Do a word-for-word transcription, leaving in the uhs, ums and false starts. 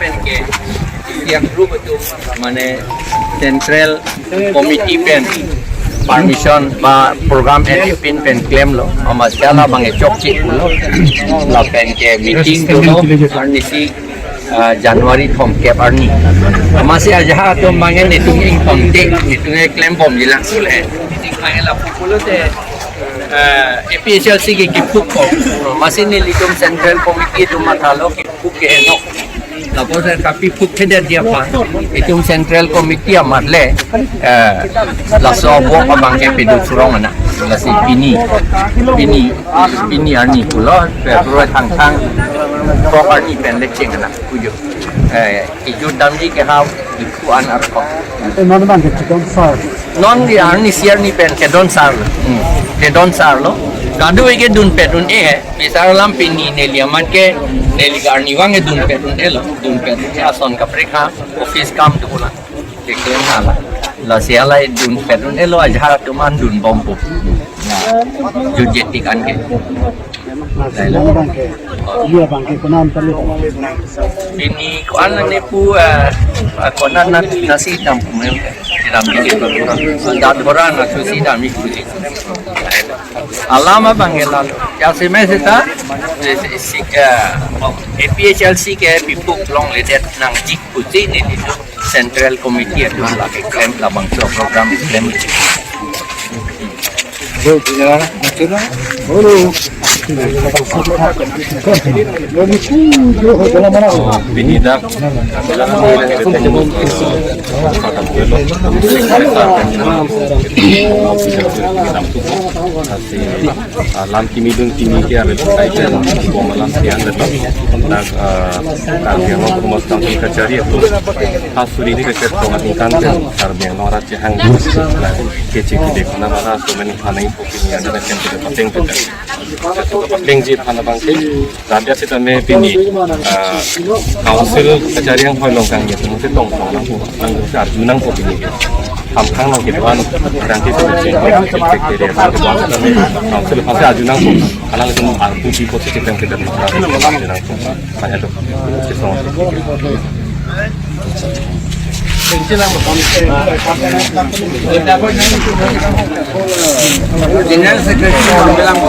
Pen ke, yang group itu, mane, Central Committee pen permission ba program N F P pen klemlo, amatsi labang e chokche pulo, lapen ke meeting dolo, arnisi, ah, January thomkep arni. Amatsi ajahak atum abang netum ingthom te, netum e klembomji lang sule. Meeting abang lapu pulote, ah, A P H L C ke kiphukpo. Amatsi nelitum Central Committee atum mathalo kiphuk ke enok. Lapuson kapiphuk thedet dia pa. Itum Central Committee amat le, eh, laso abok abang ke peduk surong anak. Lasi pini, pini, pini arni pulo, February thangthang, kok arni pen le cheng anak. Kujo. Eh, ijut damji ke ha, iku an arkok. Eh, non abang ke chikon sar. Non di arnisi arni pen kedon sar. Hmm. Kedon sarlo. Kado-e ke dunpet un-e. Bisar alam pini neli amat ke neli ke arnivang e dunpet un-elo. Dunpet un-e ason kaprek ha office kam tu pulang. Keklem hala. Lasi hala dunpet un-elo ajahak atum an dunbompo. Nah, jutje tik an ke. Nah, sekarang abang ke, iya abang ke, konat tali. Pini ko-an nangnepu, ah, ah, konat nat nasi dam kumel. Dam ke dam boran, dam boran, nasi dam iku. Alam abang ke lalu. Ya, si mes seta, si, si, si, eh, A P H L C ke piphuk longledet nangjik pusi nelitum Central Committee atum lake klem labangso program klem. Pini dak ah, lam kimi dun kimi ke ave kai ke lam ko malam siang de dak, ah, Karbi Anglong Autonomous Council kachari atum ha suri ni ke ket tong ating kan ke Karbi Anglong arat chehang na kechek ke dek na mara so many hanai ko kimi ada na kem ke pateng ke. Patengji aphan abang ke, raja sitame pini, ah, council kachari anghoi along kangni atum si tongtong nangpo, nang arju nangpo pini ke. Hamphang along kedo-an, rang ke sitame, council aphan si arju nangpo. Alanglitum arju di positive yang kita arju nangpo. Hanya tu, General Secretary bilang.